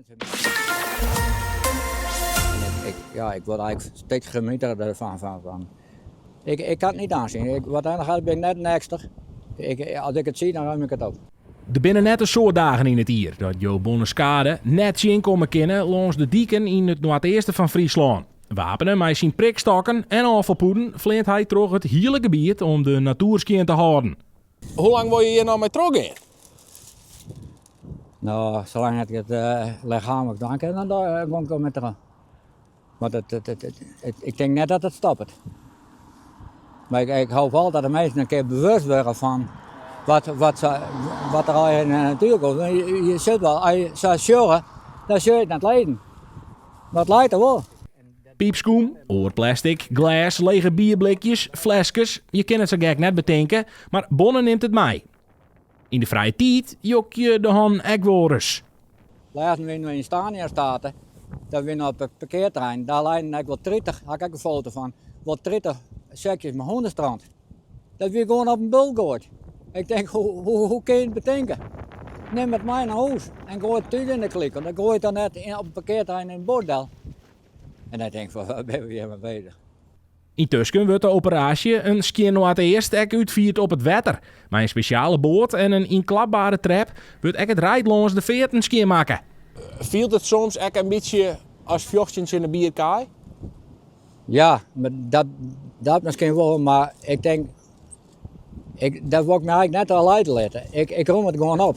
En ik, ja, ik word eigenlijk steeds gemieter ervan. Van, van. Ik, ik kan het niet aanzien. Ik, wat dan gaat, ben ik net een ekster. Ik, als ik het zie, dan ruim ik het op. Der binne net in soad dagen yn it jier dat jo Bonne Skade net tsjinkomme kinne lâns de diken yn it noardeasten fan Fryslân. Wapene mei syn prikstokken en ôffalpûden fleant hy troch it hiele gebiet om de natoer skjin te hâlden. Hoe lang wolle je hjir noch mei trochgean? No, salang ik it lichaamlik dwaan kin, dan gean ik der mei troch. Want it, it, it, it, ik tink net dat it stoppet. Mar ik, ik hoop wol dat de minsken in kear bewust wurde fan wat, wat, se, wat der allegear yn de natuer komt. Je, je sit wol, as je sa sjogge, dan sjoch je it net lizzen. Mar it leit der wol. Pypskûm, oar plastic, glês, lege bierblikjes, fleskes, je kinne it sa gek net betinke, mar Bonne nimt it mei. Yn de frije tiid jokje de hannen ek wolris. Lêsten wiene we yn Stania State, dêr wiene op it parkearterrein, dêr leinen ek wol 30, ha ik ek in foto fan, wol 30 sekjes mei hûnestront. Dat wie gewoan op in bult goaid. Ik tink, hoe, hoe, hoe kin je it betinke? Nim it mei nei hûs en goai it thús yn de kliko. Dan goai je it dan net op in parkearterrein yn it bosk del. En dan tink ik fan, wêr binne we hjir mei beuzich? Yntusken wurdt de operaasje In Skjin Noardeast ek útfierd op it wetter. Mei in spesjale boat en in ynklapbare trep wurdt ek it reid lâns de fearten skjinmakke. Fielt it soms ek in bytsje as fjochtsjen tsjin de bierkaai? Ja, dat, dat miskien wol, mar ik tink, ik, dat wol ik my eigentlik net oan liede litte. Ik, ik rûm it gewoan op.